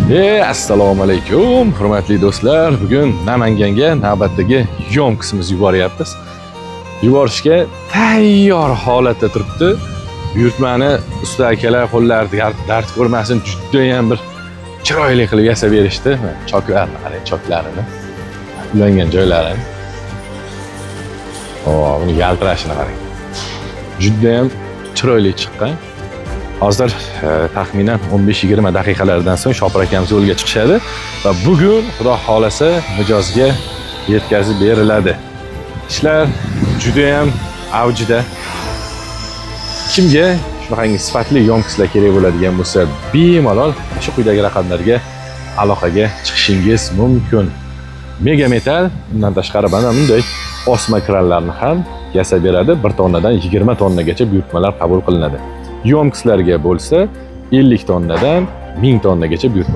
Assalomu alaykum, hurmatli do'stlar. Bugun Namanganga navbatdagi ёмкость imizni yuboryapmiz. Yuborishga tayyor holatda turibdi. Buyurtmani usta akalar qo'llari dard ko'rmasin, judayam bir chiroyli qilib yasab berishdi. Mana choklarni qarang, choklarini. Ulangan joylarini. O, buni yaltirashini qarang. Judayam chiroyli chiqqan. Hozir taxminan 15-20 daqiqalardan so'ng Shopir akamiz yo'lga chiqishadi va bugun, Xudo xolasa, mijozga yetkazib beriladi. Ishlar judayam avjida. Kimga shunaqangi sifatli ёмкость lar kerak bo'ladigan bo'lsa, bemalol shu quyidagi raqamlarga aloqaga chiqishingiz mumkin. Mega Metal undan tashqari mana bunday osma kranlarni ham yasab beradi. 1 tonnadan 20 tonnagacha buyurtmalar qabul qilinadi. Ёмкость larga bo'lsa 50 tonnadan 1000 tonnagacha buyurtma